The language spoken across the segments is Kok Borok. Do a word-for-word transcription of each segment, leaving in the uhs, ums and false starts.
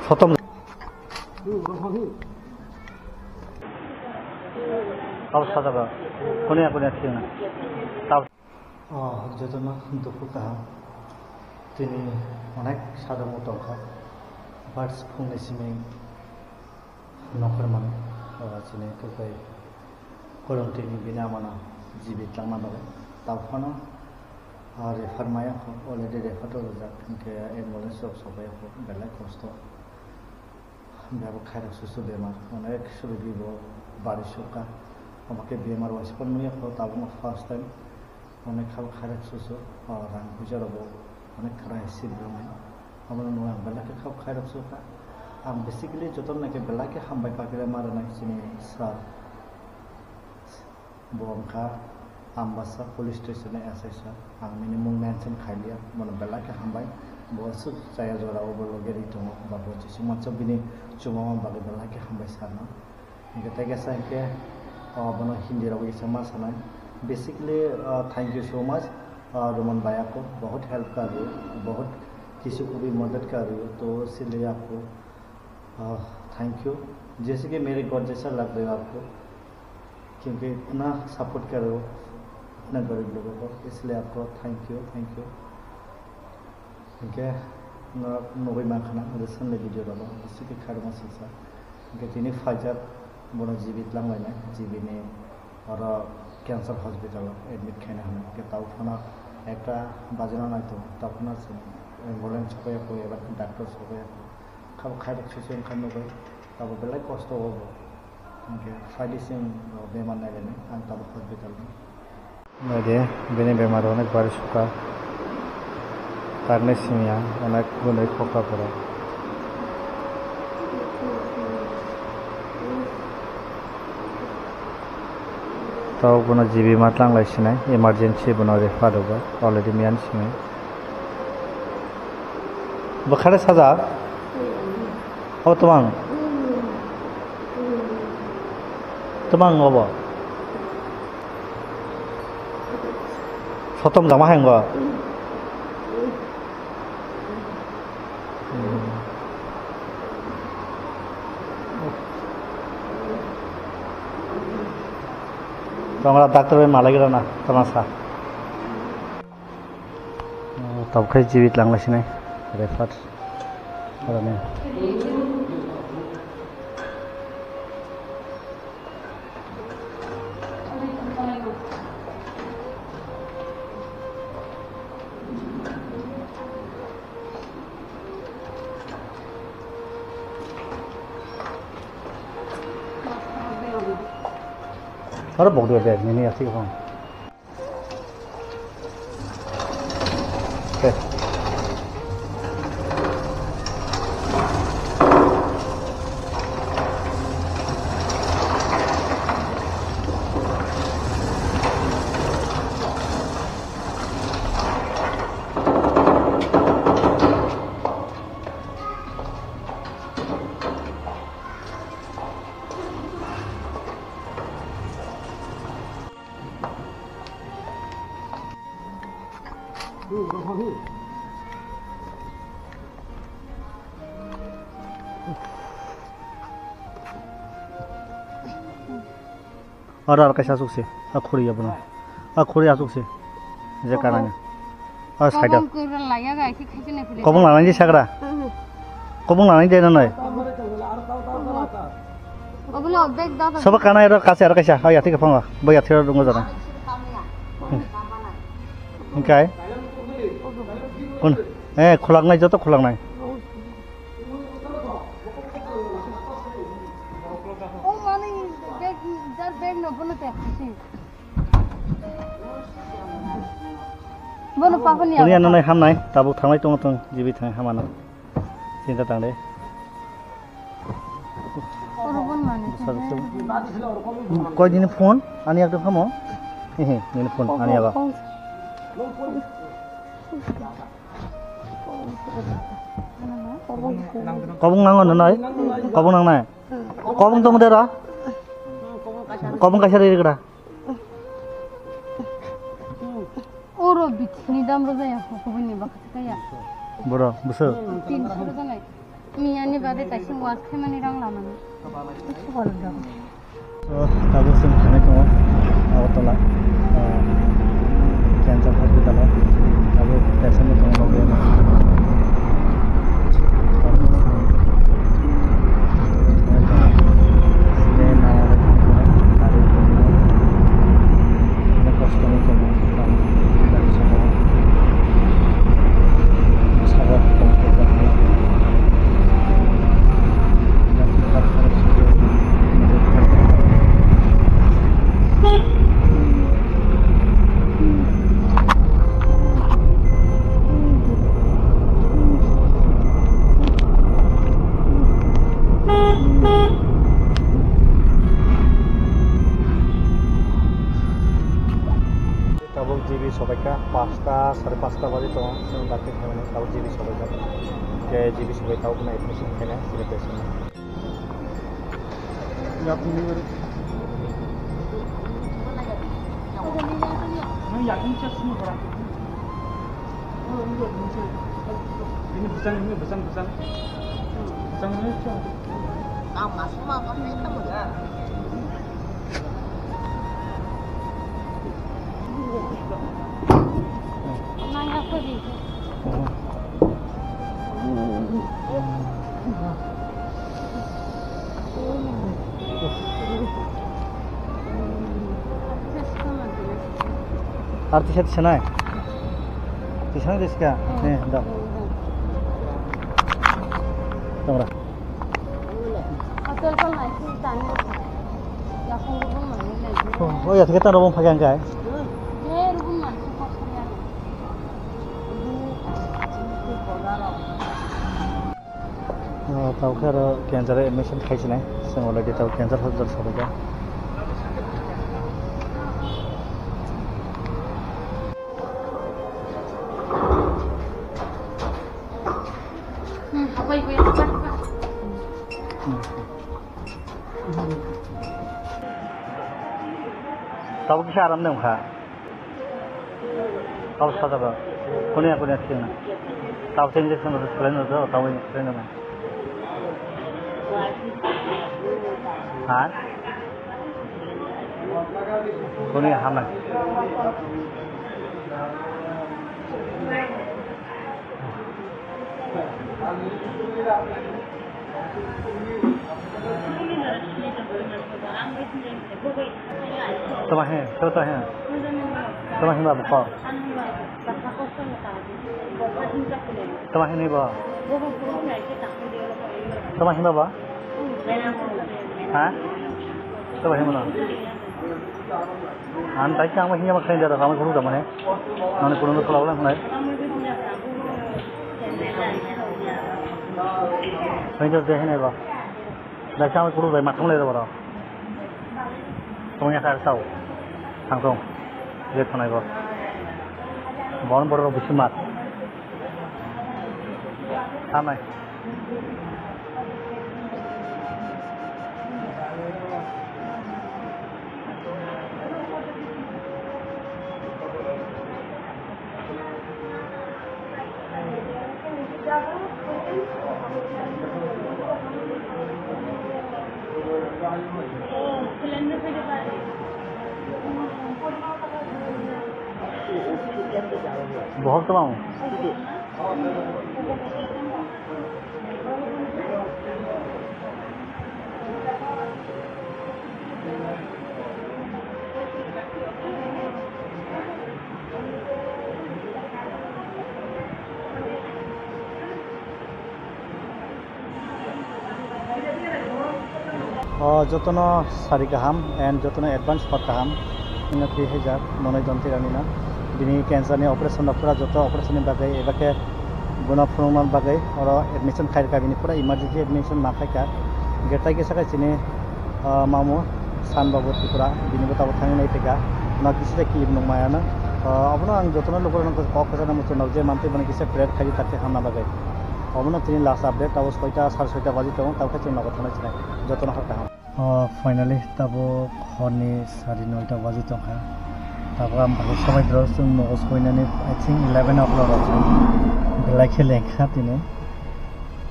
Sotom. Tau sada ba. Kone kone thina. Tau. Oh, jotono dukhu kaham. Tini onek sadamo tongkha. But phungni simi nokharmani, oh, chini tukai Koromtini bini amano G B tlangma bagwi. Tau phano, ah, refer maya kho, already refer to rwjak, hinkhe ambulance rok sokpaiya kho, belai kosto. Bebak khairok susu bemar, onek surugi bo bari sukha. Omo khe bemar waisa phano nukya kho, tabukno first time. Onek khabo khairok susu, o rang puisa rok bo onek khara hai sip rwnai. Omono nukha ang belai khe khabo khairok sukha. Ang basically jotono nai khe belai khe hambai pakira ma rwnai chini sir. Bo wngkha Ambasa police station ni S I sir. Ang bini mung mention khailiya, bono belai khe hambai. Bo aswk chaya jora o bo loge ri tongo, ba bo chisuk mansa bini chuma bagwi belai khe hambai sir no. Hinkhe tei kaisa hinkhe, ah, bono Hindi rok bai kisa ma sanai. Basically, ah, thank you so much, ah, Roman bhai, aapko bahut help kar rahe ho, bahut kisi ko bhi madad kar rahe ho, to isliye aapko, ah, thank you. Jaise ki mere ghar jaisa lag rahe ho aapko, kyunki itna support kar rahe ho apne gareeb logon ko, isliye aapko thank you, thank you. Hinkhe norok nugwi mankha na recently video rok, aswk khe khairokma swijak. Hinkhe tini phaijak, bono G B twlang lainai, G B ni oro cancer hospital o admit khaina hwnwi. Hinkhe tabuk phano ekta bajino naitongo, tabuk phano chwng ambulance sokya kho eba doctor sokya kho. Khabo khairok swiwi wngkha nugwi, tabuk belai kosto o bo. Hinkhe phaidi chwng bemar nailainai, ang tabuk hospital o. Naidi, bini bemar onek bari sukha. Tarni simi ang onek gunwi khokha borok. Tabuk bono G B ma tlang lai sinai, emergency bono refer rwjak, already miyani simi. Bwkhare sajak? O twmang? Twmang obo? Sotom jama hai wngkha. Tongra doctor bai malai gra na, tama sa. Tabuk khai G B tlang lai sinai, refer. Aroni. Aro bok dua bag nini asik phone. Aro, aro kaisa asuk se, a khuri abono. A khuri asuk se. Je kanani. A side. Kobong kura laya ga, ki khaikhe nai philai. Kobong lanai di sagra. Mhm. Kobong lanai de nai. Obulo bag da da. Soba kanai aro kase aro kaisa. Aya thik phanga. Bo ya thero dungo jana. Hingkai. Kun. Eh, khulak nai, joto khulak nai. O mani bag, jar bag no bono te khasi. Bono papa ni. Kuni ano nai hamnai, tabuk thanglai tongo tong, G B thanglai hamano. Chinta tang de. Oro bon mani. Koi dini phone, ani ekdom hamo. He he, nini phone, ani aga. Kobong nango nonoi? Kobong nangnai? Kobong tong dera? Kobong kaisa ri gra. Oro bitini dam rojaya, kubuni bakati kaya. Boro, buso. Tin sura janai. Miyani baade kaisa wash khaimani rang lamani. So, tabuk chwng thangwi tongo Agartala, ah, cancer hospital o. Tabuk patient bo tongo, logi ano. Kosto wngwi tongo. Tabuk G B sobaikha, pasta, sare pasta baji tongo, chwng dakti khaimani tabuk G B sobaikha. Khe G B sobai tabuk nai admission khaina, sini patient. Ini besar, ini besar, besar. Besar ini, besar. Ar tisa tisa nai? Tisa nai tisa ka? Eh, da. Tamra. Oh, oh ya, kita robong pakai angkai. Oh, tau khe aro cancer admission khai sinai. Chwng already tau cancer hospital sobaikha. Tabuk kisa aram de wngkha. Tabuk sajak rw. Kuniya kuniya thik wngna. Tabuk injection rw salai rw, tabuk injection rw. Ha? Kuniya hamnai. Tama he, tama he. Tama he ba bukho. Tama he ni ba. Tama he ba ba. Ha? Tama he mana. Ang tai khe ang bai hinya ma khaina da, ang bai khuluk da mane. Nani kuno no khulak lang nai. Khaina da hinai ba. Da khe ang bai khuluk da ma thang lai da boro. Tong ya kha sao. Thang tong. Je thanai ba. Bon boro bisi mat. Thanai. Bohok tongma. O jotono sari kaham and jotono advance hor kaham. Ino twi hajar monoi don tira nina. Bini cancer ni operation rok pura joto operation ni bagwi eba khe bono phunukna bagwi oro admission khai rwkha, bini pura emergency admission ma khaikha. Hwnkhe tai kisa khe chini, ah, mamu San Babu Tripura, bini bo tabuk thangwi nai phaikha. No kisa khe clip nukmaya no. Ah, obono ang jotono lukurokno kok kwchangno muchungo je mantwi bono kisa pray khaidi tate hamna bagwi. Obono tini last update, tabuk soita, sare soita baji tongo, tabuk khe chwng nogo thangnai sinai. Jotono hor kaham. Oh, finally, tabuk horni sari noita baji tongkha. Tabuk ang bagwi sobai drok chwng nogo soinani, I think, eleven o'clock rok belai khe lengkha tini.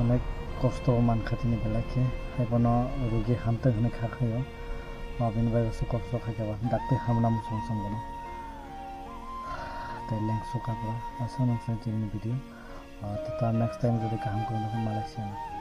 Onek Kosto mankha tini belai khe, haibono rugi hamtwng hwnwi kha khaio. Abini bagwi se kosto khaikha ba, dakti hamna muchung chwng bono. Tei lengsu kapra, aswk nang chini video. Ah, tei ta next time jodi kaham kwrwngno khe malai siyana.